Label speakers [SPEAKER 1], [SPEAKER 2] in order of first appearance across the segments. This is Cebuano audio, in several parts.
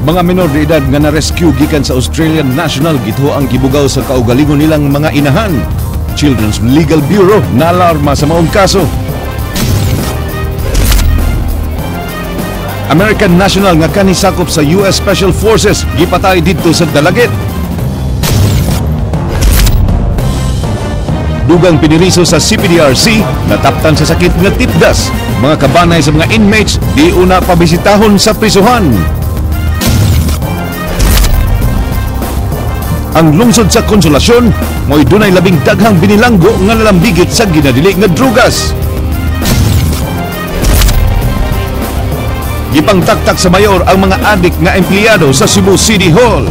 [SPEAKER 1] Mga menor de edad nga na-rescue gikan sa Australian National gituo ang gibugaw sa kaugalingon nilang mga inahan. Children's Legal Bureau naalarma sa maong kaso. American National nga kanisakop sa US Special Forces gipatay didto sa Dalaguete. Dugang piniriso sa CPDRC nataptan sa sakit nga tipdas. Mga kabanay sa mga inmates di una pabisitahon sa prisuhan. Ang lungsod sa Konsolasyon mo'y dunay labing daghang binilanggo nga nalambigit sa ginadili nga drugas. Gipangtaktak sa mayor ang mga adik nga empleyado sa Cebu City Hall.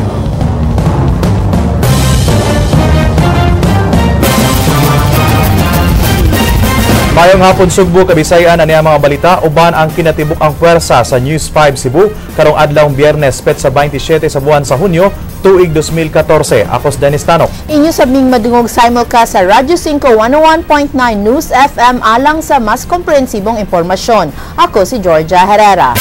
[SPEAKER 2] Mayong hapon Sugbo, Kabisayan, ani ang mga balita uban ang kinatibuk ang puwersa sa News 5 Cebu karong adlawng Biyernes petsa 27 sa buwan sa Hunyo tuig 2014. Ako si Dennis Tanok.
[SPEAKER 3] Inyo sabing madungog simulcast sa Radyo 5 101.9 News FM alang sa mas komprehensibong impormasyon. Ako si Georgia Herrera.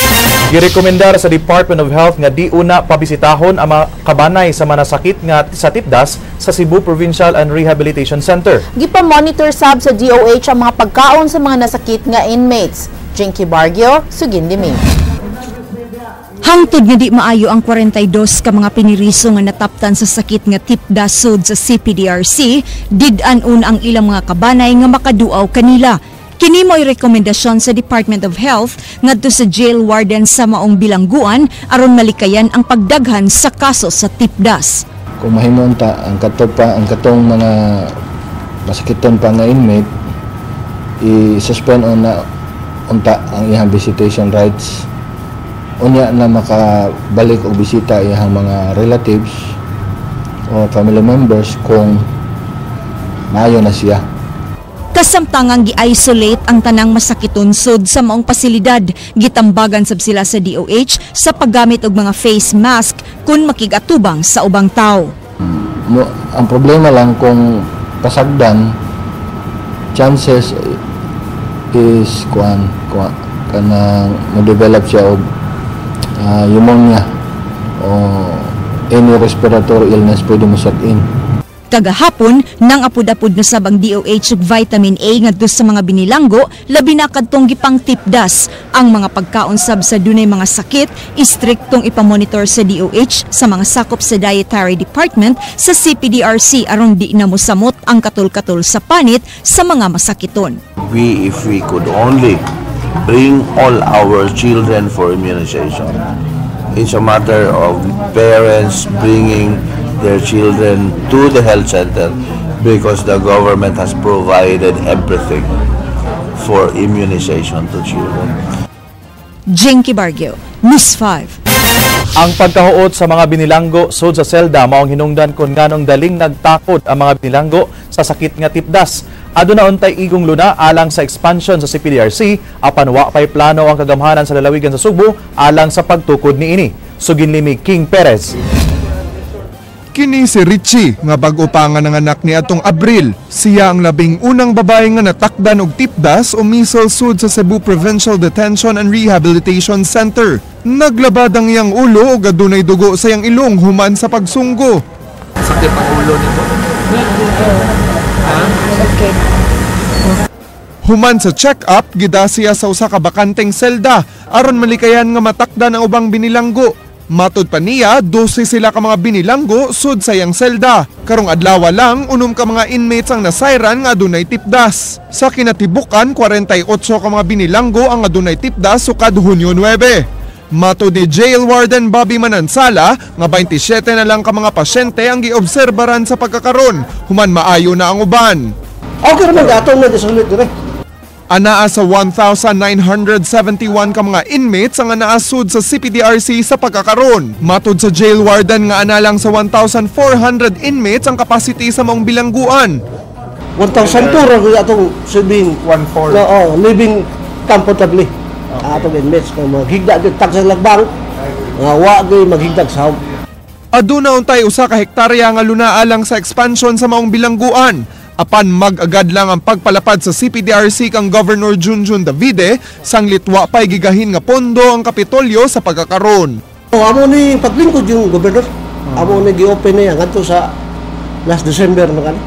[SPEAKER 2] Girekomendar sa Department of Health nga di una pabisitahon ang mga kabanay sa manasakit nga sa tipdas sa Cebu Provincial and Rehabilitation Center.
[SPEAKER 3] Gipa-monitor sab sa DOH ang mga pagkaon sa mga nasakit nga inmates. Jinky Bargio, Sugindimi.
[SPEAKER 4] Hangtod nga di maayo ang 42 ka mga piniriso nga nataptan sa sakit nga tipdas sud sa CPDRC, did-an ang ilang mga kabanay nga makaduaw kanila. Kini mo'y rekomendasyon sa Department of Health ngadto sa jail warden sa maong bilangguan aron malikayan ang pagdaghan sa kaso sa tipdas.
[SPEAKER 5] Kung mahimo unta ang kato pa ang katong mga masakiton pa nga inmate, i-suspend una unta ang iyang visitation rights. Unya na makabalik og bisita iyang mga relatives o family members kung maayo na siya.
[SPEAKER 4] Kasamtangang gi-isolate ang tanang masakiton sud sa maong pasilidad, gitambagan sab sila sa DOH sa paggamit og mga face mask kun makigatubang sa ubang tawo.
[SPEAKER 5] Ang problema lang kung pasagdan, chances is kuan kuan kanang mo-develop siya og pneumonia o any respiratory illness pwede mo set in.
[SPEAKER 4] Kagahapon, nang apud-apud na sab ang DOH og vitamin A ngadto sa mga binilanggo, labi na kadtong gipang tipdas. Ang mga pagkaon sab sa dunay mga sakit, istriktong ipamonitor sa DOH sa mga sakop sa Dietary Department sa CPDRC aron di na mosamot ang katul-katul sa panit sa mga masakiton.
[SPEAKER 6] If we could only bring all our children for immunization. It's a matter of parents bringing their children to the health center because the government has provided everything for immunization to children.
[SPEAKER 4] Jinky Bargio, News 5.
[SPEAKER 2] Ang pagkahuot sa mga binilanggo sud sa selda maong hinungdan kon nganong daling nagtakod ang mga binilanggo sa sakit nga tipdas. Aduna untay igong luna alang sa expansion sa CPDRC apan wa pay plano ang kagamhanan sa lalawigan sa Sugbo alang sa pagtukod niini. Suginlimi King Perez.
[SPEAKER 7] Kini si Richie nga bag-o pa nga nanganak ni atong Abril. Siya ang labing unang babae nga natakdan og tipdas o measles sud sa Cebu Provincial Detention and Rehabilitation Center. Naglabad ang iyang ulo ug adunay dugo sa iyang ilong human sa pagsunggo.
[SPEAKER 8] Sakit ang ulo nito.
[SPEAKER 3] Okay.
[SPEAKER 7] Human sa check-up, gida siya sa usa ka bakanteng selda aron malikayan nga matakdan ang ubang binilanggo. Matod pa niya, 12 sila ka mga binilanggo sud sa iyang selda. Karong adlaw lang, 6 ka mga inmates ang nasayran nga adunay tipdas. Sa kinatibukan, 48 ka mga binilanggo ang adunay tipdas sukad Hunyo 9. Matod ni Jail Warden Bobby Manansala, nga 27 na lang ka mga pasyente ang giobserbaran sa pagkakaron, human maayo na ang uban.
[SPEAKER 9] Okay naman, atong na-isolate dire.
[SPEAKER 7] Anaa sa 1,971 ka mga inmates ang anaasud sa CPDRC sa pagkakaron. Matod sa jail warden nga ana lang sa 1,400 inmates ang capacity sa maong bilangguan.
[SPEAKER 9] 1,200 ra gyud atong saving.
[SPEAKER 7] 1,400.
[SPEAKER 9] No, living comfortably. Atong inmates kung maghigda gyud tag sa lagbang, nga wa gyud maghigdag sa hawg.
[SPEAKER 7] Aduna untay usa ka hektarya nga luna alang sa expansion sa maong bilangguan. Apan mag-agad lang ang pagpalapad sa CPDRC kang Governor Junjun Davide, sanglit wa pa'y gigahin nga pondo ang Kapitolyo sa pagkakaron.
[SPEAKER 9] Oh, amo ni paglingkod yung gobernador. Amo ni gi-open niya ngadto sa last December man kan.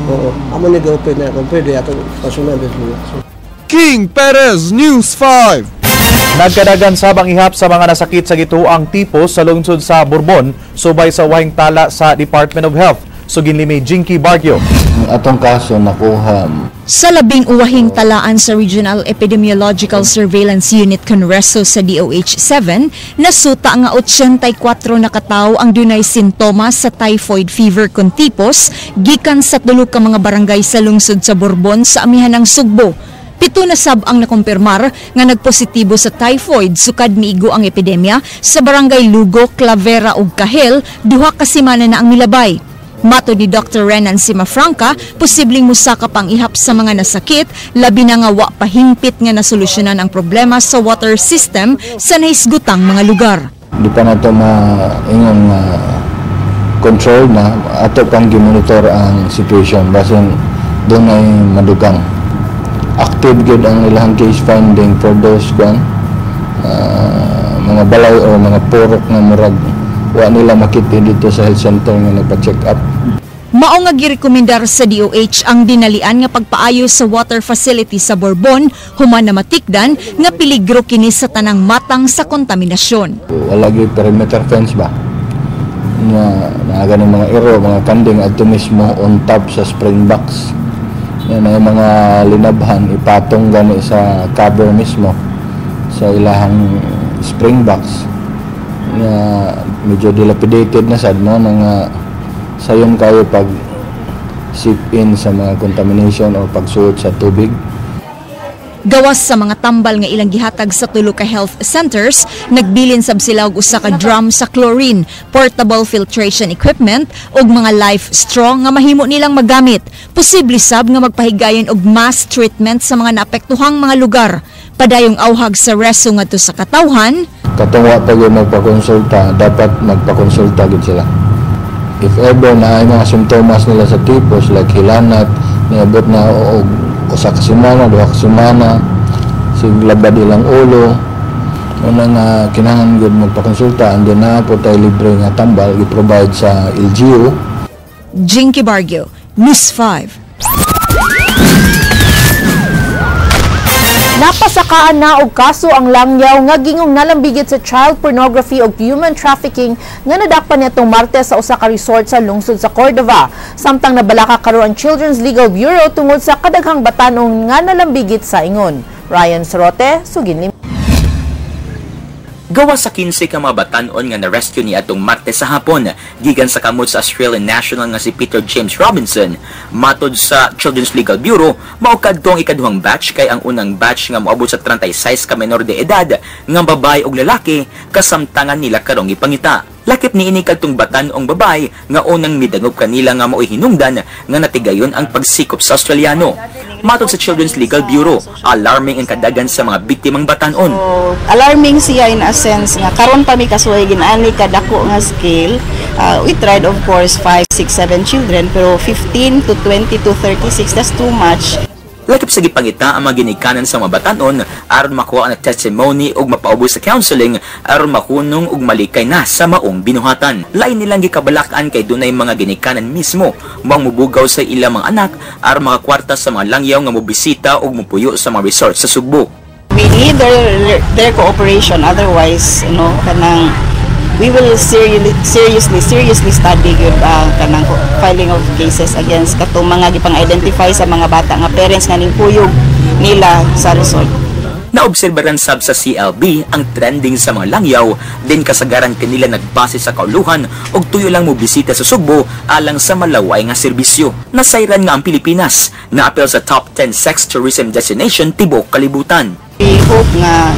[SPEAKER 9] Oo, amo ni gi-open niya kung pwede ato pasunan din. So,
[SPEAKER 7] King Perez, News 5.
[SPEAKER 2] Nagkadagan sab ang ihap sa mga nasakit sa gituang tipos sa lungsod sa Borbon subay sa wahing tala sa Department of Health. Sugin limi Jinky Barquio.
[SPEAKER 5] Ang atong kaso nakuha
[SPEAKER 4] Sa 12 talaan sa Regional Epidemiological Surveillance Unit Conreso sa DOH 7, nasuta nga 84 na katawo ang dunay sintomas sa typhoid fever kon tipos gikan sa tulo ka mga barangay sa lungsod sa Borbon sa amihan ng Sugbo. 7 na sab ang nakumpirmar nga nagpositibo sa typhoid sukad miigo ang epidemya sa barangay Lugo, Clavera ug Kahel, 2 ka semana na ang milabay. Matod ni Dr. Renan Simafranca, posibleng musaka pang ihap sa mga nasakit, labi na nga wa pahingpit nga nasolusyonan ang problema sa water system sa nahisgutang mga lugar.
[SPEAKER 5] Di pa nato maingon nga control na, ato pang gimonitor ang situation basin dunay madugang. Active gyud ang ilahang case finding for those kwan mga balay o mga purok nga murag wa nila makita dito sa health center nga nagpa-check up.
[SPEAKER 4] Mao nga girekomendar sa DOH ang dinalian nga pagpaayo sa water facility sa Borbon human na matikdan nga peligro kini sa tanang matang sa kontaminasyon.
[SPEAKER 5] Wala gyud perimeter fence ba nga naa ganing mga iro, mga kanding adto mismo on top sa spring box. Yan ang mga linabhan, ipatong gani sa cover mismo sa ilahang spring box nga medyo dilapidated na sad mo na nga sayon kayo pag seep in sa mga contamination o pagsuot sa tubig.
[SPEAKER 4] Gawas sa mga tambal nga ilang gihatag sa tulo ka health centers, nagbilin sab sila og usa ka drum sa chlorine, portable filtration equipment ug mga life straw nga mahimo nilang magamit. Posible sab nga magpahigayon og mass treatment sa mga naapektuhang mga lugar. Padayong auhag sa reso ngadto sa katawhan,
[SPEAKER 5] Katong wa pa gyud magpakonsulta, dapat magpakonsulta gyud sila. If ever na ay mga simptomas nila sa tipos like hilanat, niabot na og 1 ka semana, 2 ka semana, siglabad ilang ulo, una nga kinahanglan gyud magpakonsulta, and then naa po tay libre nga tambal gi-provide sa LGU.
[SPEAKER 4] Jinky Barrio, News 5.
[SPEAKER 3] Napasakaan na og kaso ang langyaw nga gingong nalambigit sa child pornography ug human trafficking nga nadakpan niadtong Martes sa usa ka resort sa lungsod sa Cordova. Samtang nabalaka karon ang Children's Legal Bureau tungod sa kadaghang batanon nga nalambigit sa ingon. Ryan Sorote, sugin.
[SPEAKER 10] Gawas sa 15 ka mga batan-on nga na-rescue ni atong Martes sa hapon gikan sa kamot sa Australian national nga si Peter James Robinson. Matod sa Children's Legal Bureau, mao kadto ang ikaduhang batch kay ang unang batch nga moabot sa 36 ka menor de edad nga babae ug lalaki kasamtangan nila karong ipangita. Lakip niini kadtong batan-ong babae nga unang midangop kanila nga mao'y hinungdan nga natigayon ang pagsikop sa Australiano. Matod sa Children's Legal Bureau, alarming ang kadagan sa mga biktimang batan-on.
[SPEAKER 11] So, alarming siya in a sense nga karon pa mi kasuway ginaani kadako nga scale. We tried, of course, 5, 6, 7 children, pero 15 to 20 to 36, that's too much.
[SPEAKER 10] Lakip sa gipangita ang mga ginikanan sa mga batanon aron makuha ang testimony ug mapaubos sa counseling aron mahunong ug malikay na sa maong binuhatan. Lain nilang gikabalakan kay dunay mga ginikanan mismo mao mubugaw sa ilang mga anak aron makakwarta sa mga langyaw nga mobisita ug mupuyo sa mga resort sa Sugbo.
[SPEAKER 11] We need their cooperation, otherwise kanang we will seriously seriously seriously study gyud kanang filing of cases against katong mga gipang-identify sa mga bata nga parents nga ning kuyog nila sa resort.
[SPEAKER 10] Naobserbaran sab sa CLB ang trending sa mga langyaw din kasagaran kanila nagbase sa kauluhan og tuyo lang mobisita sa Sugbo alang sa malaway nga serbisyo. Nasayran nga ang Pilipinas naapil sa top 10 sex tourism destination tibuok kalibutan.
[SPEAKER 11] We hope nga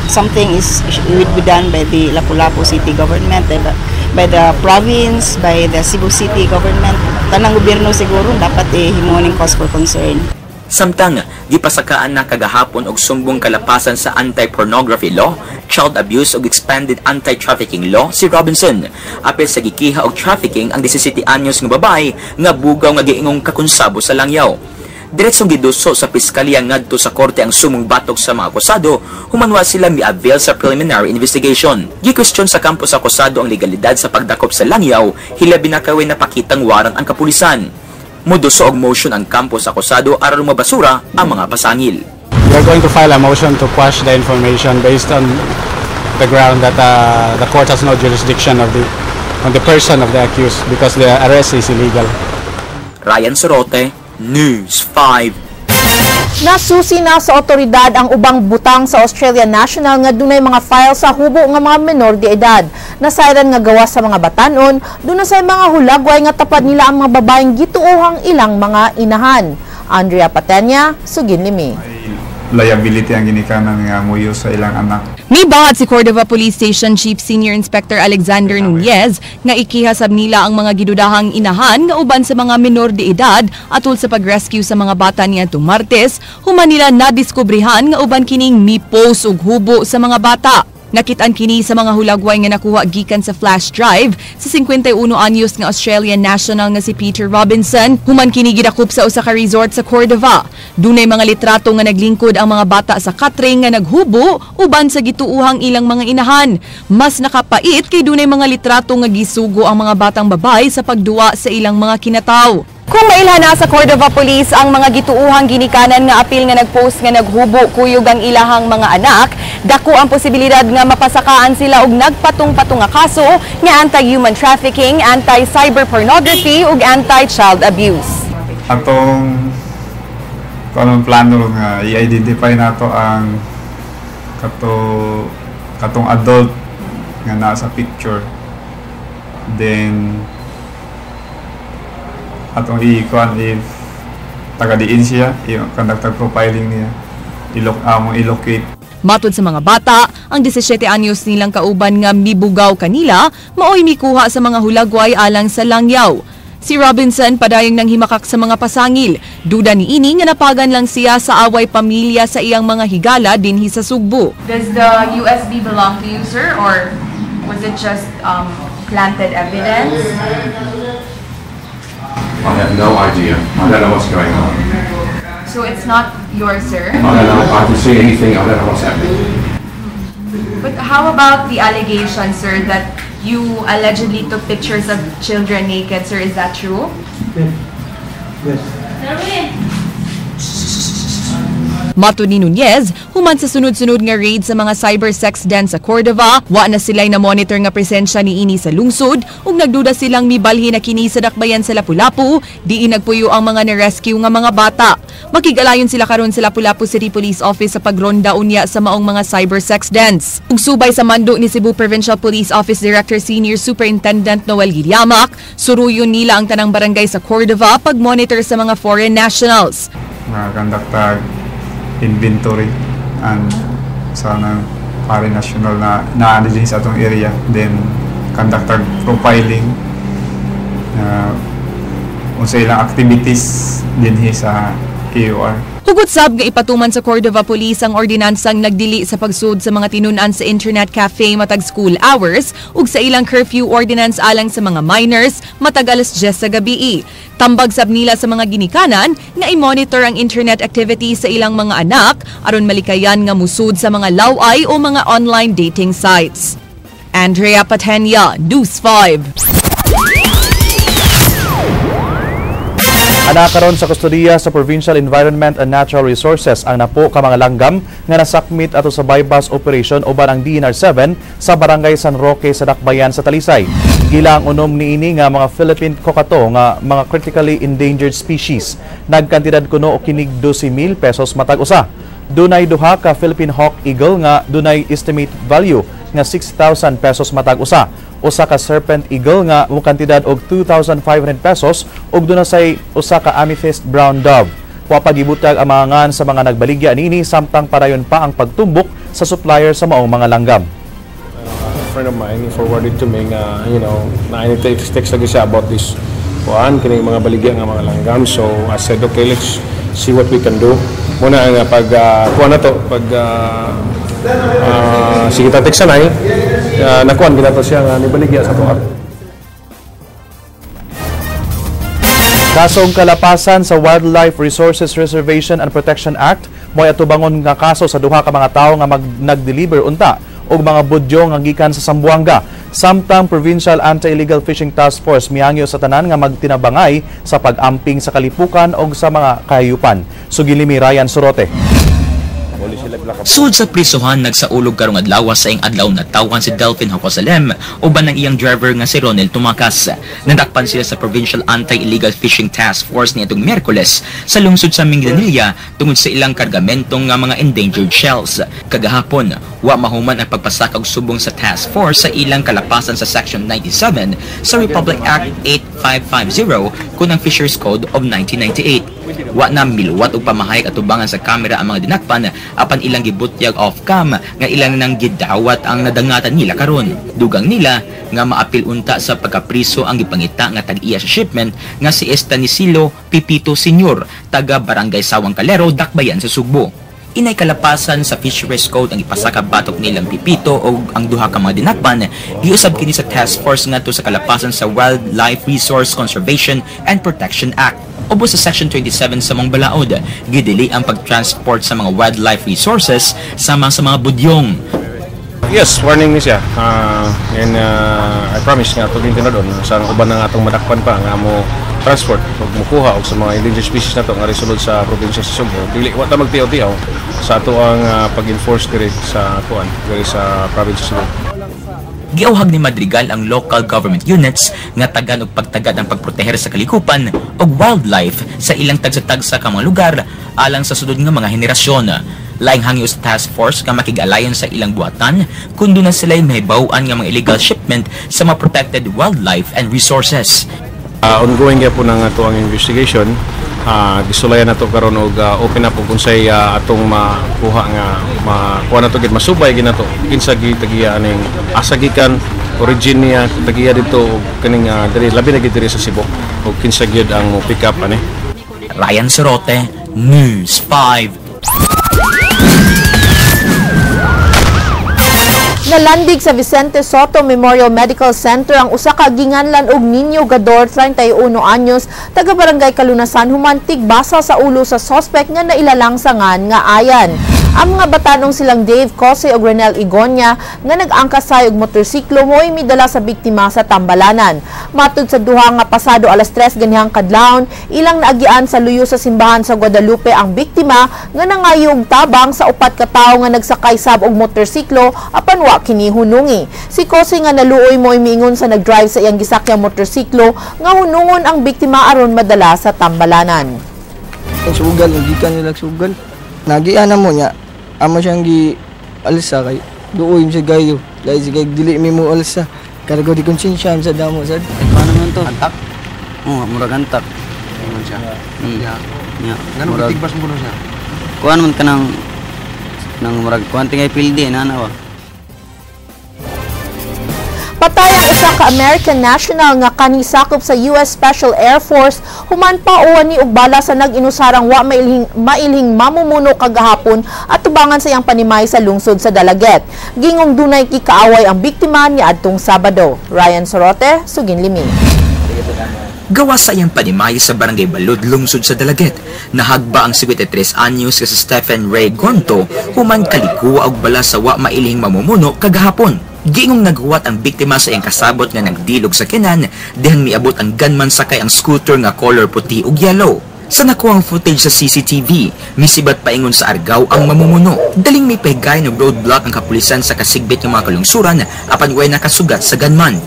[SPEAKER 11] something is will be done by the Lapu-Lapu City government, by the province, by the Cebu City government. Tanang gobyerno siguro dapat eh, himuon cause for concern.
[SPEAKER 10] Samtang gipasakaan na kagahapon og sumbong kalapasan sa anti-pornography law, child abuse ug expanded anti-trafficking law si Robinson. Apil sa gikiha og trafficking ang 17 anyos nga babae nga bugaw nga giingong kakonsabo sa langyaw. Diretsong giduso sa piskalya ngadto sa korte ang sumong batok sa mga akusado, human wa sila mi-avail sa preliminary investigation. Gi-question sa kampo sa akusado ang legalidad sa pagdakop sa langyaw, hilabi na kaway napakitang warrant ang kapulisan. Muduso og motion ang kampo sa akusado aron mabasura ang mga pasangil.
[SPEAKER 12] We are going to file a motion to quash the information based on the ground that the court has no jurisdiction of the on the person of the accused because the arrest is illegal.
[SPEAKER 10] Ryan Sorote, News 5.
[SPEAKER 3] Nasusi na sa otoridad ang ubang butang sa Australian National nga dunay mga file sa hubo nga mga menor de edad. Nasayran nga gawas sa mga batanon, duna say mga hulagway nga tapad nila ang mga babaeng gituohang ilang mga inahan. Andrea Patenya, sugin limi.
[SPEAKER 13] Liability ang ginikanan nga muyo sa ilang anak.
[SPEAKER 14] Mibahat si Cordova Police Station Chief Senior Inspector Alexander Nunez nga ikihasab nila ang mga gidudahang inahan nga uban sa mga menor de edad atol sa pag-rescue sa mga bata niadtong Martes, human nila nadiskubrehan nga uban kining mi-post og hubo sa mga bata. Nakitaan kini sa mga hulagway nga nakuha gikan sa flash drive sa 51 anyos nga Australian national nga si Peter Robinson, human kini gidakop sa usa ka resort sa Cordova. Dunay mga litrato nga naglingkod ang mga bata sa katre nga naghubo uban sa gituohang ilang mga inahan. Mas nakapait kay dunay mga litrato nga gisugo ang mga batang babay sa pagduwa sa ilang mga kinataw. Kung mailhan na sa Cordova Police ang mga gituuhang ginikanan nga apil nga nagpost nga naghubo kuyog ang ilahang mga anak, dako ang posibilidad nga mapasakaan sila og nagpatong-patong nga kaso nga anti-human trafficking, anti-cyber pornography ug anti-child abuse.
[SPEAKER 13] Atong kanang plano nga i-identify nato ang katong adult nga nasa picture. Then atong i-kuan if taga-diin siya, i-conduct profiling niya, among i-locate.
[SPEAKER 14] Matod sa mga bata, ang 17 anyos nilang kauban nga mibugaw kanila, maoy mikuha sa mga hulagway alang sa langyaw. Si Robinson padayong nang himakak sa mga pasangil. Duda ni ini nga napagan lang siya sa away pamilya sa iyang mga higala dinhi sa Sugbo.
[SPEAKER 15] Does the USB belong to you, sir, or was it just planted evidence?
[SPEAKER 16] I have no idea. I don't know what's going on.
[SPEAKER 15] So it's not yours, sir?
[SPEAKER 16] I don't know. I haven't seen anything. I don't know what's happening.
[SPEAKER 15] But how about the allegation, sir, that you allegedly took pictures of children naked, sir? Is that true?
[SPEAKER 9] Yes.
[SPEAKER 14] Matod ni Nunez, human sa sunod-sunod nga raid sa mga cyber sex den sa Cordova, wa na sila'y na-monitor nga presensya ni ini sa lungsod ug nagduda silang mibalhin na kini sa dakbayan sa Lapu-Lapu, diin nagpuyo ang mga na-rescue nga mga bata. Makig-alayon sila karon sa Lapu-Lapu City Police Office sa pagronda unya sa maong mga cyber sex dens. Ug subay sa mando ni Cebu Provincial Police Office Director Senior Superintendent Noel Giliamac, suruyon nila ang tanang barangay sa Cordova pag-monitor sa mga foreign nationals.
[SPEAKER 13] Nga inventory and sa nang foreign national na naa din sa atong area, then conduct profiling unsa ilang activities dinhi sa AOR.
[SPEAKER 14] Hugot sab nga ipatuman sa Cordova Police ang ordinansang nagdili sa pagsud sa mga tinun-an sa internet cafe matag school hours ug sa ilang curfew ordinance alang sa mga minors matag alas 10 sa gabi. Tambag sab nila sa mga ginikanan nga i-monitor ang internet activity sa ilang mga anak aron malikayan nga musud sa mga laway o mga online dating sites. Andrea Patenya, News 5.
[SPEAKER 2] Ana karon sa kustodiya sa Provincial Environment and Natural Resources ang napo ka mga langgam nga nasakmit ato sa bypass operation uban ang DNR 7 sa Barangay San Roque sa Dakbayan sa Talisay. Gila ang unom niini nga mga Philippine cockatoo nga mga critically endangered species. Nagkantidad kuno og kinig 12,000 pesos matag usa. Dunay duha ka Philippine Hawk Eagle nga dunay estimated value nga 6,000 pesos matag usa. Usa ka serpent eagle nga mokantidad og 2,500 pesos ug duna say usa ka amethyst brown dove. Wa pa gibutag ang mga ngan sa mga nagbaligya niini samtang padayon pa ang pagtumbok sa supplier sa maong mga langgam.
[SPEAKER 17] A friend of mine, he forwarded to me nga, na text lagi siya about this kuan kining mga baligya nga mga langgam. So I said, okay, let's see what we can do. Muna nga pag kuan na to, pag sige ta text sanay, nakuan gina to siya nga nibaligya sa tuwa.
[SPEAKER 2] Kasong kalapasan sa Wildlife Resources Reservation and Protection Act mo'y atubangon nga kaso sa duha ka mga tawo nga nag-deliver unta og mga budyong nga gikan sa Zamboanga. Samtang Provincial Anti-Illegal Fishing Task Force mihangyo sa tanan nga magtinabangay sa pag-amping sa kalipukan og sa mga kahayupan. Sugilimi Ryan Sorote.
[SPEAKER 10] Sud sa prisuhan, nagsaulog karong adlaw sa iyang adlaw na tawhan si Delphin Jocosalem uban ng iyang driver nga si Ronel Tumakas. Nadakpan sila sa Provincial Anti-Illegal Fishing Task Force niadtong Miyerkules sa lungsod sa Minglanilla tungod sa ilang kargamentong nga mga endangered shells. Kagahapon, wa mahuman ang pagpasaka og subong sa task force sa ilang kalapasan sa Section 97 sa Republic Act 8550 kun ang Fisheries Code of 1998. Wa na miluwat og pamahayag atubangan sa kamera ang mga dinakpan apan ilang gibutyag off-cam nga ilang nang gidawat ang nadangatan nila karon. Dugang nila nga maapil unta sa pagkapriso ang gipangita nga tag-iya sa shipment nga si Estanisilo Pipito Sr., taga Barangay Sawang Calero, Dakbayan sa Sugbo. Inay kalapasan sa Fisheries Code ang ipasaka batok nilang Pipito o ang duha ka mga dinakpan, giusab kini sa task force ngadto sa kalapasan sa Wildlife Resource Conservation and Protection Act. Ubos sa Section 27 sa mga balaod, gidili ang pagtransport sa mga wildlife resources sama sa mga budyong.
[SPEAKER 17] Yes, warning ni siya. And I promise nga atong tinadon sa uban ng atong madakpan pa nga mo transport ug mukuha og sa mga endangered species nato nga risulod sa probinsya sa Sugbo. Dili wa ta magtiaw-tiaw sa ato ang pag-enforce diri sa kuan, diri sa province sa Sugbo.
[SPEAKER 10] Giauhag ni Madrigal ang local government units nga tagan og pagtagad ang pagproteher sa kalikupan ug wildlife sa ilang tagsa-tagsa ka mga lugar alang sa sunod nga mga henerasyon. Laing hangyo sa task force nga makig-alayon sa ilang buhatan kun duna sila'y mahibaw-an nga mga illegal shipment sa mga protected wildlife and resources.
[SPEAKER 17] Ongoing gyapon ang ato ang investigation. Gisulayan nato karon og open up og unsay atong makuha nga makuha nato gid masubay gid nato kinsa gitagiya aning asa gikan origin niya tagiya dito og kaning diri labi na gid diri sa Cebu og kinsa gyud ang mo pick up ani.
[SPEAKER 10] Ryan Sorote, News 5.
[SPEAKER 3] Nalandig sa Vicente Sotto Memorial Medical Center ang usa ka ginganlan og Nino Gador, 31 anyos, taga Barangay Kalunasan, humantig basa sa ulo sa sospek nga nailalangsangan nga ayan. Ang mga batanong silang Dave Cose ug Renel Igonia nga nag-angkasay og motorsiklo mo'y midala sa biktima sa Tambalanan. Matud sa duha nga pasado alas 3 ganihang kadlawon, ilang naagian sa luyo sa simbahan sa Guadalupe ang biktima nga nangayo og tabang sa upat ka tawo nga nagsakay sab og motorsiklo apan wa kini hunungi. Si Cose nga naluoy mo'y miingon sa nagdrive sa iyang gisakyang motorsiklo nga hunungon ang biktima aron madala sa Tambalanan.
[SPEAKER 18] Ang sugal, gikan nila sugal. Nagian na mo niya, amo siyang gi alsa kay duoy siya gayo. Dahil sige dili mi mo alsa. Kargo di konsensya sa damo sad.
[SPEAKER 19] Paano man to? Antak? Oo, murag antak.
[SPEAKER 16] Ingon siya.
[SPEAKER 19] Ya. Ya.
[SPEAKER 16] Ngano gitigbas mo kuno siya?
[SPEAKER 19] Kuan man kanang nang murag kuan tingay pildi na na ba.
[SPEAKER 3] Patay ang usa ka American national nga kanisakop sa US Special Air Force human pauwan ni og bala sa nag-inusarang wa mailhing mamumuno kagahapon at tubangan sa iyang panimay sa lungsod sa Dalaguete. Gingong dunay kikaaway ang biktima niadtong Sabado. Ryan Sorote, Sugin Limi.
[SPEAKER 10] Gawa sa iyang panimay sa Barangay Balud, lungsod sa Dalaguete, nahagba ang 53 anyos nga si Stephen Ray Gonto human kalikuwa og bala sa wa mailhing mamumuno kagahapon. Giingong naghuwat ang biktima sa iyang kasabot nga nagdilog sa kinan dihang miabot ang gunman sakay ang scooter nga color puti ug yellow. Sa nakuhang footage sa CCTV, misibat paingon sa Argao ang mamumuno. Daling may pahigayon og roadblock ang kapulisan sa kasigbit ng mga kalungsuran apan way nakasugat sa gunman.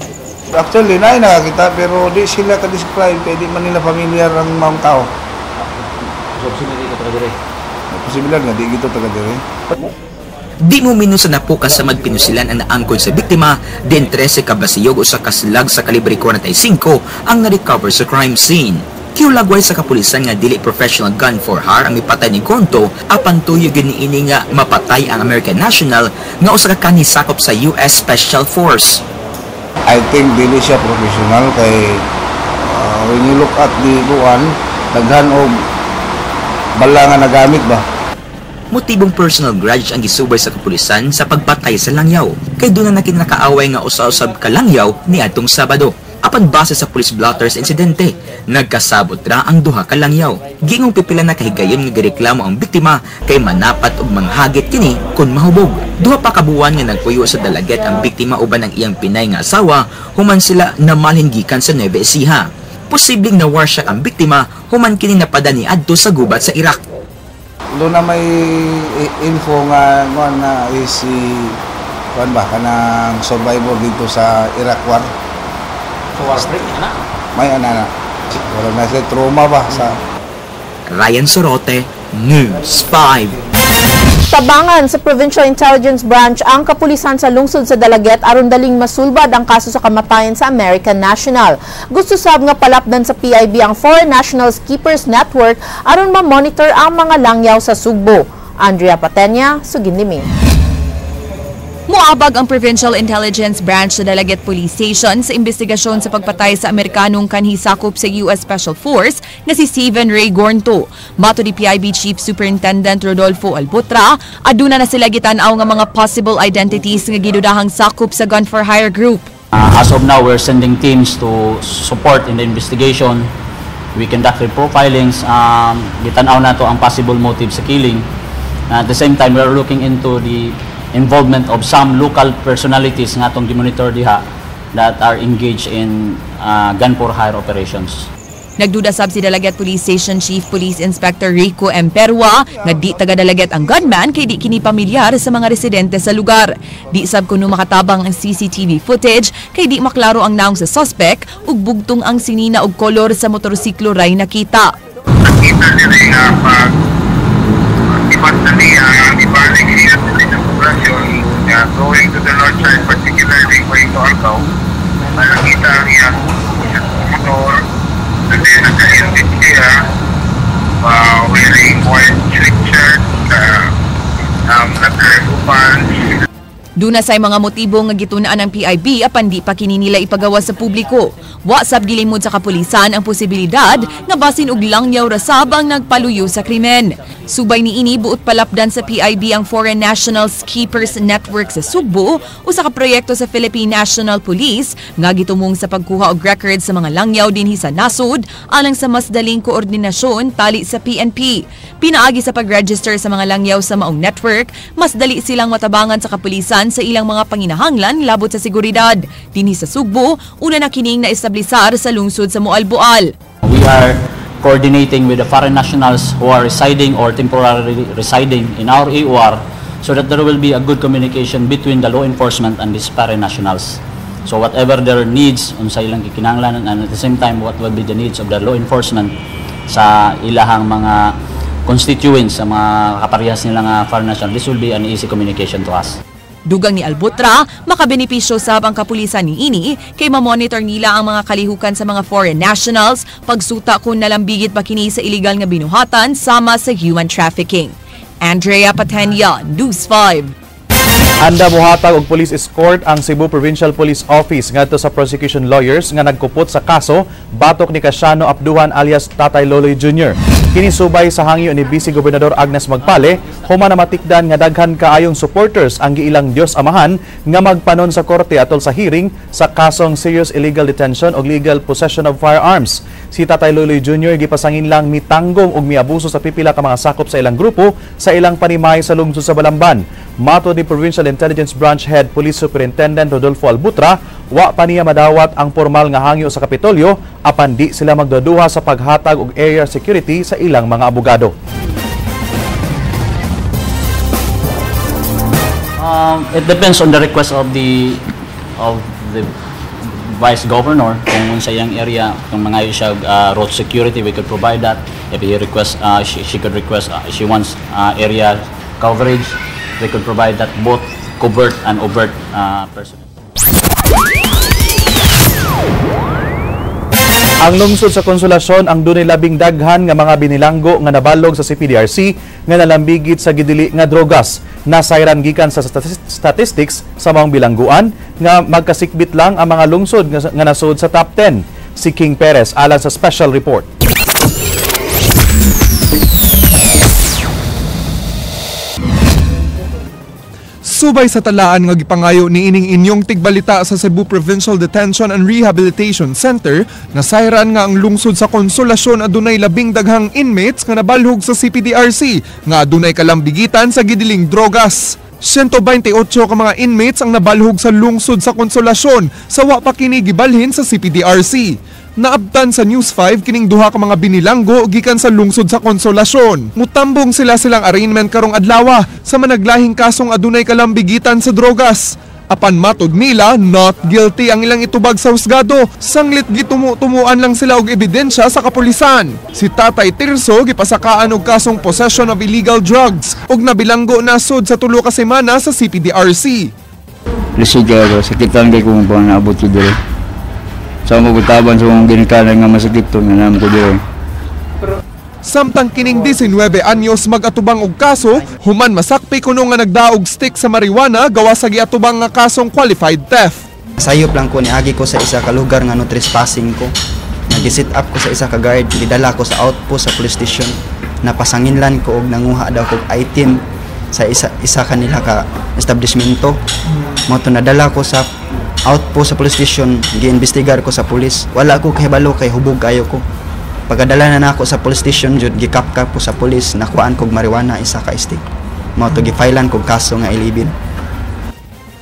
[SPEAKER 20] Actually, naay nakakita pero di sila ka-describe kay di man nila familiar ang mga tao.
[SPEAKER 16] So, posible di ka taga dire.
[SPEAKER 20] Posibilidad nga di gito taga dire.
[SPEAKER 10] Di mo minusa na po kasamad pinusilan ang naangkod sa biktima, din 13 kabasiyog o sa kaslag sa kalibre 45 ang na-recover sa crime scene. Kiulagway sa kapulisan nga dili professional gun for hire ang mipatay ni Gonto apan tuyo gyud niini nga mapatay ang American national nga usa ka kanisakop sa US Special Force.
[SPEAKER 20] I think dili siya professional kay when you look at the kuan, daghan og bala nga nagamit ba.
[SPEAKER 10] Motibong personal grudge ang gisubay sa kapulisan sa pagpatay sa langyaw. Kay doon na nakinakaaway nga usa-usab ka langyaw niadtong Sabado. Apan base sa police blotters insidente, Nagkasabot ra ang duha ka langyaw. Gingong pipila na kahigayon nga gireklamo ang biktima kay manapat og manghagit kini kon mahubog. Duha pa ka buwan nga nagpuyo sa Dalaguete ang biktima uban ang iyang pinay nga asawa human sila namalhin gikan sa Nueva Ecija. Posibleng na war shock ang biktima human kini napada ni adto sa gubat sa Iraq.
[SPEAKER 20] Doon na may info nga na is si kuan ba kanang survivor dito sa Iraq War.
[SPEAKER 16] So war break ana.
[SPEAKER 20] May ana na. Wala na sila trauma ba sa
[SPEAKER 10] Ryan Sorote, News 5.
[SPEAKER 3] Tabangan sa Provincial Intelligence Branch ang kapulisan sa lungsod sa Dalaguete aron daling masulbad ang kaso sa kamatayan sa American National. Gusto sab nga palapdan sa PIB ang Foreign Nationals Keepers Network aron ma-monitor ang mga langyaw sa Sugbo. Andrea Patenya, Sugindimi.
[SPEAKER 14] Muabag ang Provincial Intelligence Branch sa Dalaguete Police Station sa investigasyon sa pagpatay sa Amerikanong kanhi sakop sa US Special Force na si Steven Ray Gornto. Matod ni PIB Chief Superintendent Rodolfo Albutra, aduna na sila gitan-aw nga mga possible identities nga gidudahang sakop sa Gun for Hire Group.
[SPEAKER 21] As of now, we're sending teams to support in the investigation. We conducted profilings. Gitan-aw nato ang possible motive sa killing. At the same time, we're looking into the involvement of some local personalities nga atong gimonitor diha that are engaged in gun for hire operations.
[SPEAKER 14] Nagduda sab si Dalaguete Police Station Chief Police Inspector Rico M. Perua nga di taga Dalaguete ang gunman kay di kini pamilyar sa mga residente sa lugar. Di sab kuno makatabang ang CCTV footage kay di maklaro ang naong sa suspect ug bugtong ang sinina og kolor sa motorsiklo ray nakita.
[SPEAKER 22] Nakita nila nga pag ibang na niya, ibalik siya sa poblasyon, going to the north side, particularly going to Argao, nakita ang iyang motor, and then naka-helmet siya, wearing white sweatshirt, naka-cargo pants.
[SPEAKER 14] Duna say mga motibo nga gitun-an ng PIB apan di pa kini nila ipagawa sa publiko. Wa sab gilimod sa kapulisan ang posibilidad nga basin og langyaw ra sab ang nagpaluyo sa krimen. Subay niini, buot palapdan sa PIB ang Foreign Nationals Keepers Network sa Sugbo, usa ka proyekto sa Philippine National Police nga gitumong sa pagkuha og records sa mga langyaw dinhi sa nasod alang sa mas daling koordinasyon tali sa PNP. Pinaagi sa pag-register sa mga langyaw sa maong network, mas dali silang matabangan sa kapulisan sa ilang mga panginahanglan labot sa seguridad. Dinhi sa Sugbo, una na kining naestablisar sa lungsod sa Moalboal.
[SPEAKER 21] We are coordinating with the foreign nationals who are residing or temporarily residing in our AOR so that there will be a good communication between the law enforcement and these foreign nationals. So whatever their needs unsa ilang gikinahanglan and at the same time what will be the needs of the law enforcement sa ilahang mga constituents, sa mga kaparehas nila nga foreign national, this will be an easy communication to us.
[SPEAKER 14] Dugang ni Albutra, makabenepisyo sab ang kapulisan niini kay ma-monitor nila ang mga kalihukan sa mga foreign nationals, pagsuta kung nalambigit pa kini sa illegal nga binuhatan sama sa human trafficking. Andrea Patenya, News 5.
[SPEAKER 2] Anda mohatag og police escort ang Cebu Provincial Police Office ngadto sa prosecution lawyers nga nagkupot sa kaso batok ni Casiano Apduhan alias Tatay Loloy Jr. Kini subay sa hangyo ni Vice Gobernador Agnes Magpale human namatikdan nga daghan kaayong supporters ang giilang Dios Amahan nga magpanon sa korte atol sa hearing sa kasong serious illegal detention og legal possession of firearms. Si Tatay Loloy Jr. gipasangin lang mitanggong og miabuso sa pipila ka mga sakop sa ilang grupo sa ilang panimay sa lungsod sa Balamban. Matod ni Provincial Intelligence Branch Head Police Superintendent Rodolfo Albutra, wa pa niya madawat ang formal nga hangyo sa Kapitolyo apan di sila magduduha sa paghatag og area security sa ilang mga abogado.
[SPEAKER 21] It depends on the request of the Vice Governor. Kung sa iyang area, kung mga siya road security, we could provide that. If he requests, she could request, she wants area coverage, we could provide that, both covert and overt personnel.
[SPEAKER 2] Ang lungsod sa Konsolasyon ang dunay labing daghan nga mga binilanggo nga nabalog sa CPDRC nga nalambigit sa gidili nga drogas. Nasayran gikan sa statistics sa maong bilangguan nga magkasikbit lang ang mga lungsod nga nasud sa top 10. Si King Perez alang sa special report.
[SPEAKER 7] Subay sa talaan nga gipangayo ni ining inyong tigbalita sa Cebu Provincial Detention and Rehabilitation Center, nasayran nga ang lungsod sa Konsolasyon adunay labing daghang inmates nga nabalhog sa CPDRC nga adunay kalambigitan sa gidiling drogas. 128 ka mga inmates ang nabalhog sa lungsod sa Konsolasyon sa wa pa kini gibalhin sa CPDRC. Naabtan sa News 5 kining duha ka mga binilanggo gikan sa lungsod sa Konsolasyon. Mutambong sila silang arraignment karong adlawa sa managlahing kasong adunay kalambigitan sa drogas. Apan matod nila, not guilty ang ilang itubag sa husgado. Sanglit gitumu-tumuan lang sila og ebidensya sa kapulisan. Si Tatay Tirso gipasakaan og kasong possession of illegal drugs ug nabilanggo na sud sa 3 ka semana sa CPDRC.
[SPEAKER 1] Lisod kayo, sakitan kay kung pa naabot ko dire. Sa mo gutaban sa mong ginikanan nga masakit to nga namo ko dire.
[SPEAKER 7] Samtang kining 19 anyos mag-atubang og kaso, human masakpi kuno nga nagdaog stick sa marijuana gawa sa giatubang nga kasong qualified theft.
[SPEAKER 6] Sayop lang ko, niagi ko sa isa ka lugar nga no trespassing ko. Nag-sit up ko sa isa ka guard, gidala ko sa outpost sa police station. Napasanginlan ko og nanguha daw kog item sa isa kanila ka establishmento. Mo to nadala ko sa outpost sa police station, giimbestigar ko sa police. Wala ko kahibalo kay hubog kayo ko. Pagkadala na nako sa police station jud, gikapkap ko sa police, nakuhaan kog marijuana isa ka stick. Mao to gifilean kog kaso nga 11.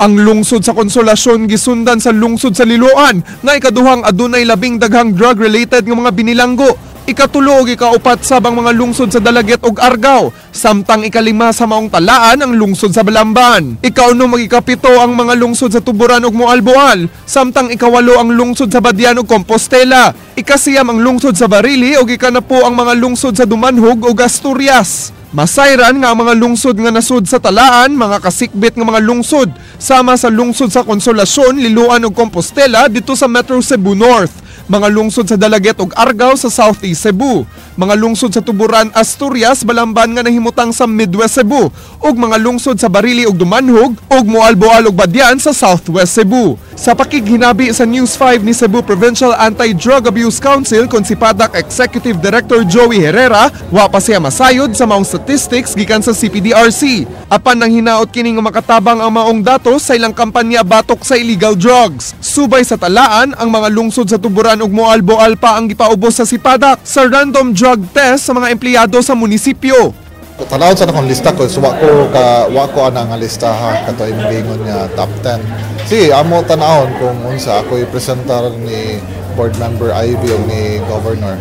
[SPEAKER 7] Ang lungsod sa Konsolasyon gisundan sa lungsod sa Liloan nga ikaduhang adunay labing daghang drug-related nga mga binilanggo. Ikatulo ug ikaupat sab ang mga lungsod sa Dalaguete ug Argao, samtang ikalima sa maong talaan ang lungsod sa Balamban. Ikaunom ug ikapito ang mga lungsod sa Tuburan ug Moalboal, samtang ikawalo ang lungsod sa Badian ug Compostela. Ikasiyam ang lungsod sa Barili ug ikanapo ang mga lungsod sa Dumanhog ug Asturias. Masayran nga ang mga lungsod nga nasud sa talaan, mga kasikbit nga mga lungsod, sama sa lungsod sa Konsolasyon, Liloan ug Compostela dito sa Metro Cebu North, mga lungsod sa Dalaguete ug Argao sa Southeast Cebu, mga lungsod sa Tuburan, Asturias, Balamban nga nahimutang sa Midwest Cebu, ug mga lungsod sa Barili ug Dumanhog ug Moalboal ug Badian sa Southwest Cebu. Sa pakighinabi sa News 5 ni Cebu Provincial Anti-Drug Abuse Council kon si PADAC Executive Director Joey Herrera, wa pa siya masayod sa maong statistics gikan sa CPDRC. Apan nang hinaot kini nga makatabang ang maong datos sa ilang kampanya batok sa illegal drugs. Subay sa talaan, ang mga lungsod sa Tuburan ug Moalboal pa ang gipaubos sa SIPADAC sa random drug test sa mga empleyado sa munisipyo.
[SPEAKER 23] Tanawon sa akong lista ko, so wa ko ana nga lista ha, kato imong giingon nga top 10. Sige, amo tanawon kung unsa ako i-presentar ni board member Ivy o ni governor.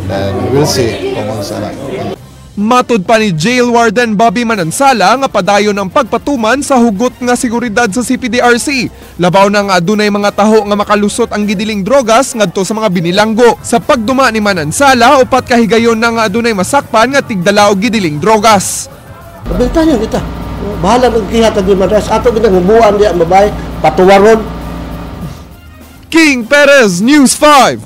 [SPEAKER 23] Then we'll see kung unsa na.
[SPEAKER 7] Matud pa ni Jail Warden Bobby Manansala nga padayon ang pagpatuman sa hugot nga seguridad sa CPDRC. Labaw na nga adunay mga taho nga makalusot ang gidiling drogas ngadto sa mga binilanggo. Sa pagduma ni Manansala, upat ka higayon na nga adunay masakpan nga tigdala og gidiling drogas.
[SPEAKER 9] Pabintahan niyo kita. Bahala ng kihat ang human rights. Ato ginang hubuan diya ang babae, patuwaron.
[SPEAKER 7] King Perez, News 5.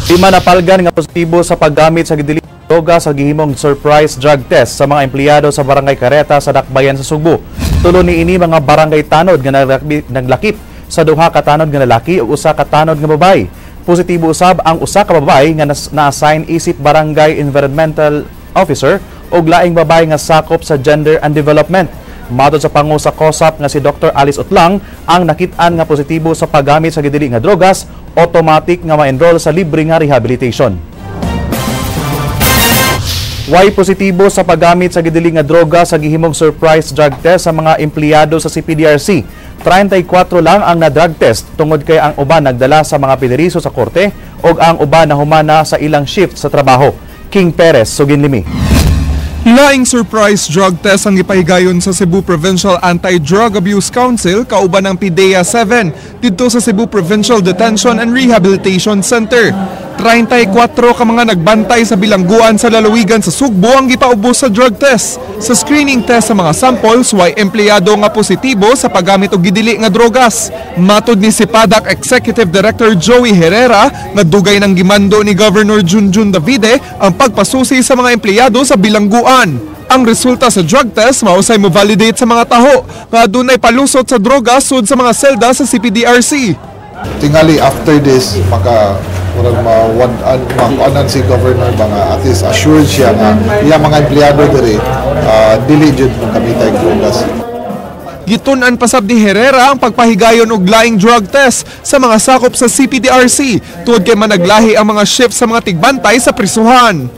[SPEAKER 2] 5 napalgan nga positibo sa paggamit sa gidiling droga sa gihimong surprise drug test sa mga empleyado sa Barangay Careta sa Dakbayan sa Sugbo. Tulo ni ini mga barangay tanod nga naglakip sa duha ka tanod nga lalaki ug usa ka tanod nga babae. Positibo usab ang usa ka babae nga na-assign isip barangay environmental officer ug laing babae nga sakop sa gender and development. Matod sa pangu sa COSAP nga si Dr. Alice Utlang, ang nakit-an nga positibo sa paggamit sa gidili nga drogas, automatic nga ma-enroll sa libre nga rehabilitation. Way positibo sa paggamit sa gidili nga droga sa gihimong surprise drug test sa mga empleyado sa CPDRC. 34 lang ang na-drug test tungod kay ang uban nagdala sa mga piniriso sa korte ug ang uban nahumana sa ilang shift sa trabaho. King Perez, Suginlimi.
[SPEAKER 7] Laing surprise drug test ang gipahigayon sa Cebu Provincial Anti-Drug Abuse Council kauban ng PDEA 7 didto sa Cebu Provincial Detention and Rehabilitation Center. 34 ka mga nagbantay sa bilangguan sa lalawigan sa Sugbo ang gipaubos sa drug test. Sa screening test sa mga samples, way empleyado nga positibo sa paggamit og gidili nga drogas. Matod ni Sipadak Executive Director Joey Herrera nga dugay ng gimando ni Governor Junjun Davide ang pagpasusi sa mga empleyado sa bilangguan. Ang resulta sa drug test mausay mo validate sa mga taho nga adunay palusot sa droga sud sa mga selda sa CPDRC.
[SPEAKER 23] Tingali after this maka murag makuanan si governor ba nga at least assured siya nga iya mga empleyado diri dili jud mo kamitay drogas.
[SPEAKER 7] Gitun-an pasab ni Herrera ang pagpahigayon og laing drug test sa mga sakop sa CPDRC tuod kay managlahi ang mga shift sa mga tigbantay sa prisuhan.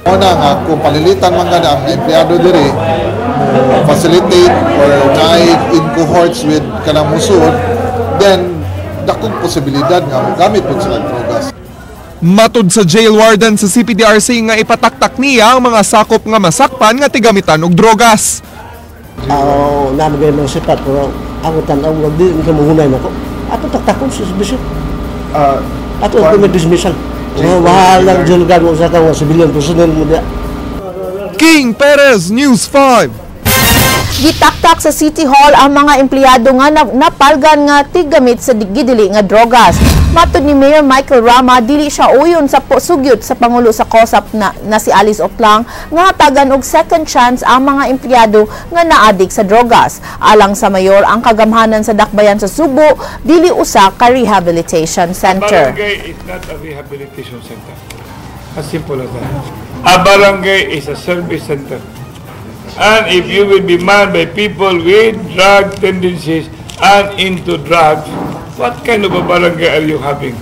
[SPEAKER 23] Una nga kung palilitan man gani ang empleyado diri mo facilitate or naay in cohorts with kanang musuod, then dakong posibilidad nga mogamit pud sila og drogas.
[SPEAKER 7] Matud sa jail warden sa CPDRC nga ipataktak niya ang mga sakop nga masakpan nga tigamitan og drogas.
[SPEAKER 9] Namin kayo mga sipat, pero ako tanaw, wag di ka muhunay na ko. Ato taktakon sa dismissal. Ato ang may dismissal. Walang jail guard mo sa kang civilian personnel mo diya.
[SPEAKER 7] King Perez, News 5.
[SPEAKER 3] Gitaktak sa City Hall ang mga empleyado nga napalgan nga tiggamit sa gidili nga drogas. Matod ni Mayor Michael Rama, dili siya uyon sa sugyot sa Pangulo sa COSAP na si Alice Oplang nga hatagan og second chance ang mga empleyado nga naadik sa drogas. Alang sa mayor, ang kagamhanan sa dakbayan sa Subo dili usa ka rehabilitation center.
[SPEAKER 4] Barangay is not a rehabilitation center. As simple as that. A barangay is a service center. And if you will be manned by people with drug tendencies and into drugs, what kind of a barangay are you having?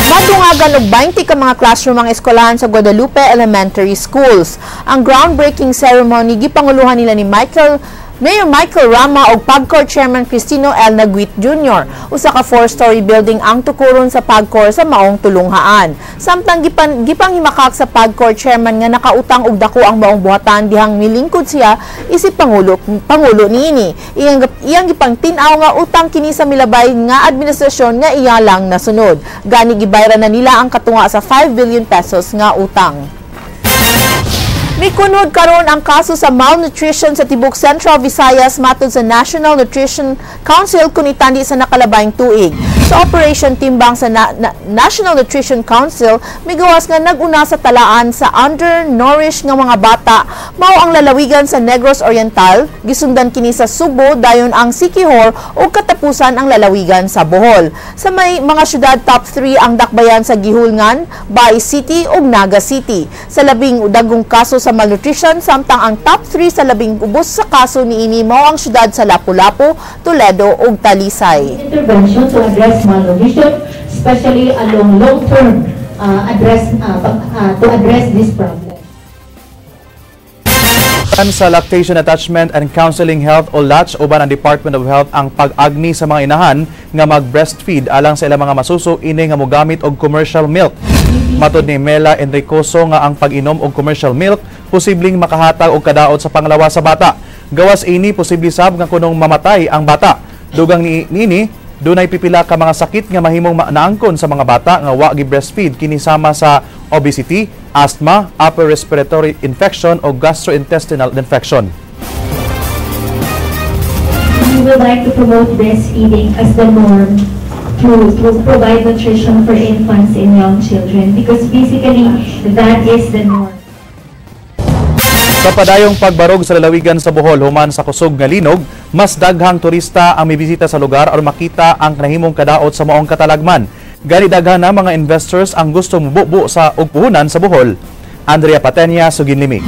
[SPEAKER 3] Madungagan og 20 ka mga classroom ang eskwelahan sa Guadalupe Elementary Schools. Ang groundbreaking ceremony gipanguluhan nila ni Mayor Michael Rama og PAGCOR Chairman Cristino L. Naguit Jr. Usa ka 4-story building ang tukuron sa PAGCOR sa maong tulunghaan. Samtang gipanghimakak sa PAGCOR Chairman nga nakautang og dako ang maong buhatan dihang milingkod siya isip pangulo niini. Iyang gipangtin-aw nga utang kini sa milabay nga administrasyon nga iya lang nasunod. Gani gibayran na nila ang katunga sa 5 billion pesos nga utang. Mikunod karon ang kaso sa malnutrition sa tibok Central Visayas matod sa National Nutrition Council kun itandi sa nakalabayng tuig. Sa Operation Timbang sa National Nutrition Council, migawas nga nag-una sa talaan sa undernourished nga mga bata mao ang lalawigan sa Negros Oriental, gisundan kini sa Subo, dayon ang Siquijor ug katapusan ang lalawigan sa Bohol. Sa may mga syudad, top 3 ang dakbayan sa Gihulngan, Bay City ug Naga City. Sa labing dagong kaso sa malnutrition, samtang ang top 3 sa labing ubos sa kaso niini mao ang syudad sa Lapu-Lapu, Toledo ug Talisay.
[SPEAKER 5] Intervention to address malnutrition, especially along long-term to address this problem.
[SPEAKER 2] Sa Lactation Attachment and Counseling Health o LATCH uban ang Department of Health ang pag-agni sa mga inahan nga mag-breastfeed alang sa ilang mga masuso ini nga mogamit og commercial milk. Matod ni Mela Enricoso nga ang pag-inom og commercial milk posibleng makahatag og kadaot sa panglawa sa bata. Gawas ini posible sab nga kunong mamatay ang bata. Dugang niini dunay pipila ka mga sakit nga mahimong naangkon sa mga bata nga wa gi-breastfeed kini sama sa obesity, asthma, upper respiratory infection o gastrointestinal infection.
[SPEAKER 5] We would like to promote breastfeeding as the norm to provide nutrition for infants and young children because basically that is the norm.
[SPEAKER 2] Sa padayong pagbarog sa lalawigan sa Bohol human sa kusog nga linog, mas daghang turista ang mibisita sa lugar aron makita ang nahimong kadaot sa maong katalagman. Gani daghan na mga investors ang gusto mububo sa og puhunan sa Bohol. Andrea Patenia, Suginlimi.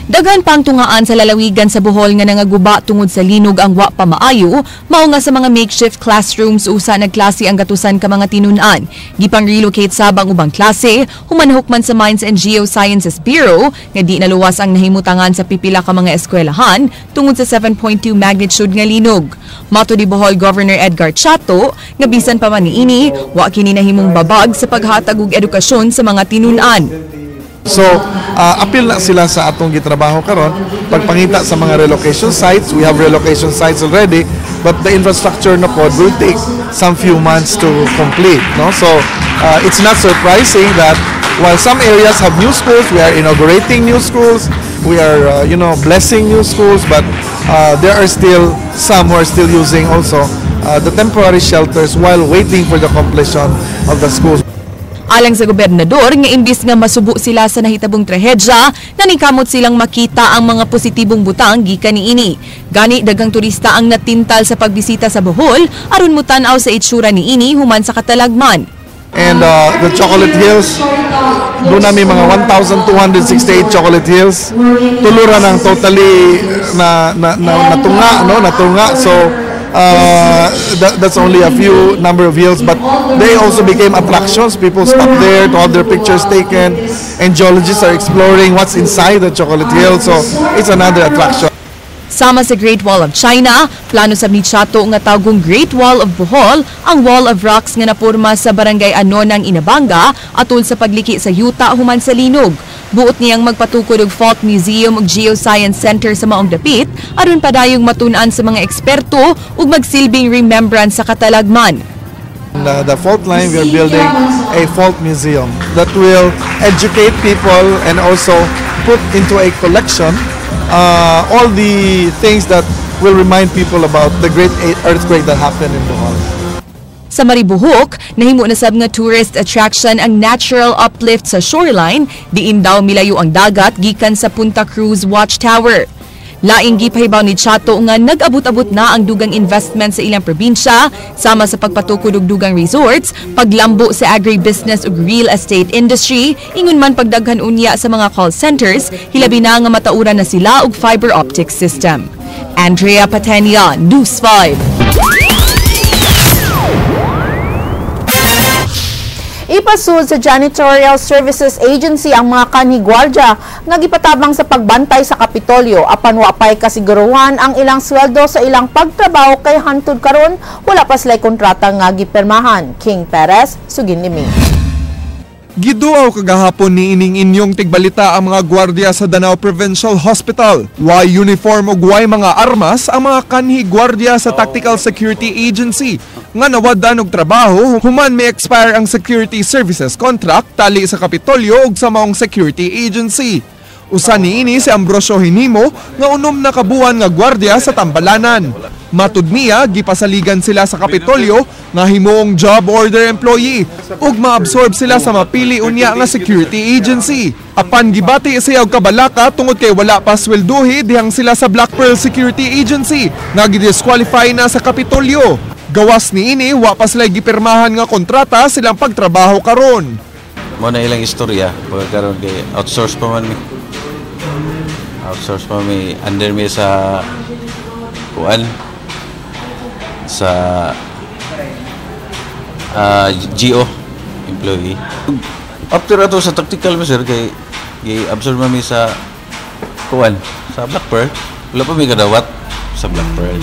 [SPEAKER 14] Daghan pang tungaan sa lalawigan sa Bohol nga nangaguba tungod sa linog ang wa pa maayo, mao nga sa mga makeshift classrooms usa nagklase ang gatusan ka mga tinun-an. Gipang-relocate sab ang ubang klase, humanhok man sa Mines and Geosciences Bureau nga di naluwas ang nahimutangan sa pipila ka mga eskwelahan tungod sa 7.2 magnitude nga linog. Mato di Bohol Governor Edgar Chato nga bisan pa man niini, wa kini nahimong babag sa paghatag og edukasyon sa mga tinun-an.
[SPEAKER 8] So, apil na sila sa atong gitrabaho karon pagpangita sa mga relocation sites. We have relocation sites already, but the infrastructure na pod will take some few months to complete, no? So, it's not surprising that while some areas have new schools, we are inaugurating new schools, we are blessing new schools, but there are still some who are still using also the temporary shelters while waiting for the completion of the schools.
[SPEAKER 14] Alang sa gobernador, nga imbis nga masubo sila sa nahitabong trahedya, naningkamot silang makita ang mga positibong butang gikan niini. Gani daghang turista ang natintal sa pagbisita sa Bohol aron motan-aw sa itsura niini human sa katalagman.
[SPEAKER 8] And the Chocolate Hills, duna may mga 1,268 Chocolate Hills. Tulo ra nang totally na natunga, no? Natunga. So, that's only a few number of hills, but they also became attractions. People stop there to have their pictures taken, and geologists are exploring what's inside the Chocolate Hill. So it's another attraction.
[SPEAKER 14] Sama sa Great Wall of China, plano sab ni Chatto nga tawgong Great Wall of Bohol ang Wall of Rocks nga napurma sa Barangay Anonang, Inabanga atol sa pagliki sa yuta human sa linog. Buot niyang magpatukod og Fault Museum ug Geoscience Center sa maong dapit aron padayong matun-an sa mga eksperto ug magsilbing remembrance sa katalagman.
[SPEAKER 8] The fault line, we are building a fault museum that will educate people and also put into a collection all the things that will remind people about the great earthquake that happened in Bohol.
[SPEAKER 14] Sa Maribojoc, nahimo na sab nga tourist attraction ang natural uplift sa shoreline, diin daw milayo ang dagat gikan sa Punta Cruz Watchtower. Laing gipahibaw ni Chatto nga nag-abot-abot na ang dugang investment sa ilang probinsya, sama sa pagpatukod og dugang resorts, paglambo sa agribusiness ug real estate industry, ingon man pagdaghan unya sa mga call centers, hilabi na nga matauran na sila og fiber optic system. Andrea Patenia, News 5.
[SPEAKER 3] Ipasud sa Janitorial Services Agency ang mga kanhi gwardya nga gipatabang sa pagbantay sa Kapitolyo apan wa pay kasiguruhan ang ilang sweldo sa ilang pagtrabaho kay hantud karon wala pa sila'y kontrata nga gipirmahan. King Perez, sugin nimi.
[SPEAKER 7] Giduaw kagahapon ni ining inyong tigbalita ang mga gwardiya sa Danao Provincial Hospital. Way uniform ug way mga armas ang mga kanhi gwardiya sa Tactical Security Agency nga nawad-an og trabaho human mi-expire ang security services contract tali sa Kapitolyo ug sa maong security agency. Usa niini si Ambrosio Hinimo nga 6 na kabuan nga gwardiya sa Tambalanan. Matud niya, gipasaligan sila sa Kapitolyo nga himuong job order employee ug maabsorb sila sa mapili unya nga security agency. Apan gibati siya og kabalaka tungod kay wala pa swelduhi dihang sila sa Black Pearl Security Agency nga gidisqualify na sa Kapitolyo. Gawas niini, wa pa sila gipirmahan nga kontrata silang pagtrabaho karon.
[SPEAKER 11] Mo na ilang istorya pagkaron kay outsource pa man mi. Outsource pa mi, under mi sa kuan sa GO employee. After ato sa tactical mi sir kay gi-absorb mi sa kuan sa Black Pearl. Wala pa mi kadawat sa Black Pearl.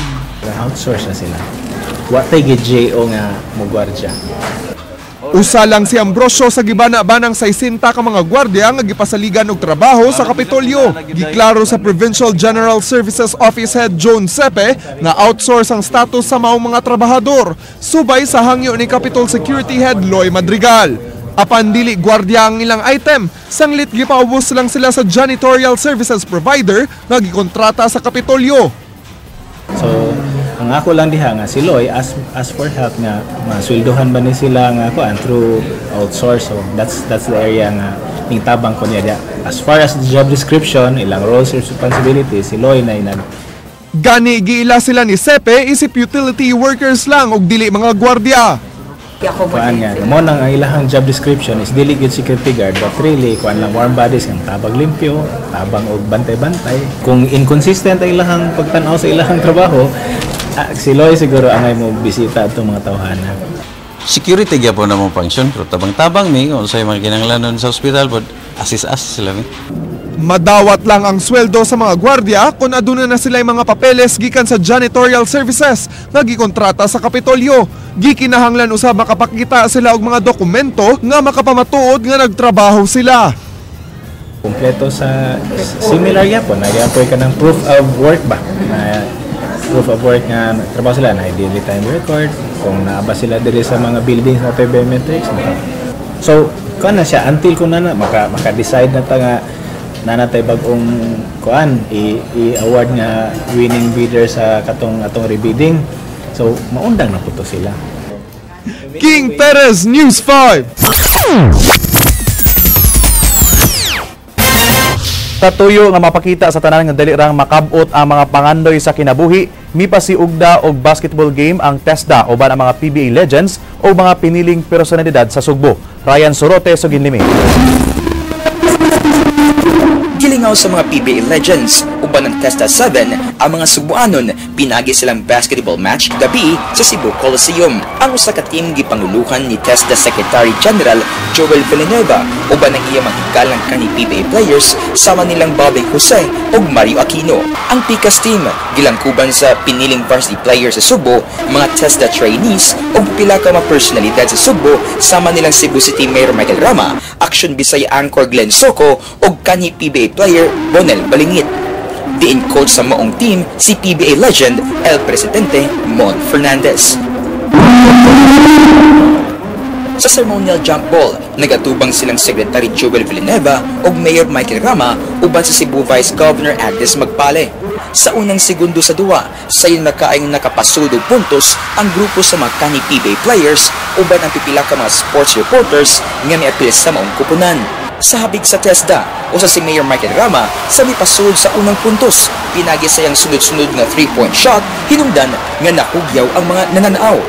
[SPEAKER 12] Outsource na sila. Wa tay gi-GO nga mo gwardya.
[SPEAKER 7] Usa lang si Ambrosio sa gibana-banang 60 ka mga gwardiya nga gipasaligan og trabaho sa Kapitolyo. Giklaro sa Provincial General Services Office Head Joan Sepe nga outsource ang status sa maong mga trabahador, subay sa hangyo ni Capitol Security Head Loy Madrigal. Apan dili gwardiya ang ilang item, sanglit gipaubos lang sila sa janitorial services provider nga gikontrata sa Kapitolyo.
[SPEAKER 12] So, ang ako lang diha nga si Loy ask for help nga masweldohan ba ni sila nga kuan through outsource. So that's the area nga ning tabang ko niya diha. As far as the job description, ilang roles and responsibilities, si Loy na inag.
[SPEAKER 7] Gani giila sila ni Sepe isip utility workers lang og dili mga gwardiya.
[SPEAKER 12] Kuan nga mo nang ang ilahang job description is dili gyud security guard but really kuan lang warm bodies nga tabang limpyo, tabang og bantay-bantay. Kung inconsistent ang ilahang pagtan-aw sa ilahang trabaho, si Loy siguro angay mo bisita atong mga tawhana.
[SPEAKER 11] Security gyapon na mo function pero tabang-tabang mi kung unsay mga kinahanglanon sa ospital pod assist sila mi.
[SPEAKER 7] Madawat lang ang sweldo sa mga gwardiya kung aduna na sila'y mga papeles gikan sa janitorial services nga gikontrata sa Kapitolyo. Gikinahanglan usab makapakita sila og mga dokumento nga makapamatuod nga nagtrabaho sila.
[SPEAKER 12] Kompleto sa similar gyapon, nagyapoy ka ng proof of work ba? Na proof of work nga trabaho sila na daily time record, kung naa ba sila diri sa mga buildings na biometrics. So, kuan na siya until kung na maka-decide na ta nga nanatay bagong kuan i-award nga winning bidder sa katong atong rebidding. So maundang na po to sila.
[SPEAKER 7] King Perez, News 5.
[SPEAKER 2] Katuyo nga mapakita sa tanan nga dali rang makabot ang mga pangandoy sa kinabuhi, mipasiugda og basketball game ang TESDA uban ang mga PBA legends o mga piniling personalidad sa Sugbo. Ryan Sorote, Suginlimi.
[SPEAKER 10] Gilingaw sa mga PBA legends uban ng TESDA 7 ang mga Subuanon pinagi silang basketball match gabi sa Cebu Coliseum. Ang usa ka team gipanguluhan ni TESDA Secretary General Joel Villanueva uban ang iyang mga higalang kanhi PBA players sama nilang Bobby Jose ug Mario Aquino. Ang Pikas team gilangkuban sa piniling varsity players sa Sugbo, mga TESDA trainees ug pila ka mga personalidad sa Sugbo sama nilang Cebu City Mayor Michael Rama, Action Bisaya anchor Glenn Soco ug kanhi PBA player Bonel Balingit. Diin coach sa maong team si PBA legend El Presidente Mon Fernandez. Sa ceremonial jump ball, nagatubang silang Secretary Joel Villanueva ug Mayor Michael Rama uban sa Cebu Vice Governor Agnes Magpale. Sa unang segundo sa duwa, sayon nakaayong nakapasud og puntos ang grupo sa mga kanhi PBA players uban ang pipila ka mga sports reporters nga miapil sa maong kupunan. Sa habig sa TESDA, usa si Mayor Michael Rama sa mipasud sa unang puntos, pinagi sa iyang sunod-sunod nga 3-point shot, hinungdan nga nahugyaw ang mga nananaw.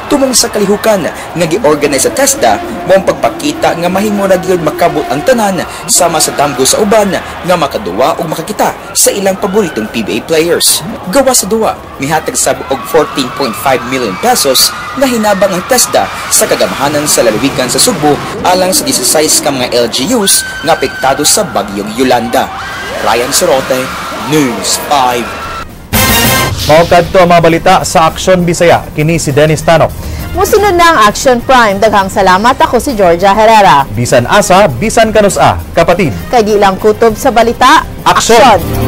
[SPEAKER 10] Tumong sa kalihukan nga gi-organize sa TESDA, mao ang pagpakita nga mahimo ra gyud makabot ang tanan sama sa damgo sa uban nga makaduwa ug makakita sa ilang paboritong PBA players. Gawa sa duwa, mihatag sab og 14.5 million pesos nga hinabang ang TESDA sa kagamahanan sa lalawigan sa Sugbo alang sa 16 ka mga LGUs nga apektado sa bagyong Yolanda. Ryan Sorote, News 5.
[SPEAKER 2] Mao kadto ang mga balita sa Aksyon Bisaya. Kini si Dennis Tanok.
[SPEAKER 3] Musunod na ang Action Prime. Daghang salamat, ako si Georgia Herrera.
[SPEAKER 2] Bisan asa, bisan kanus-a, kapatid.
[SPEAKER 3] Kay di lang kutob sa balita.
[SPEAKER 2] Aksyon!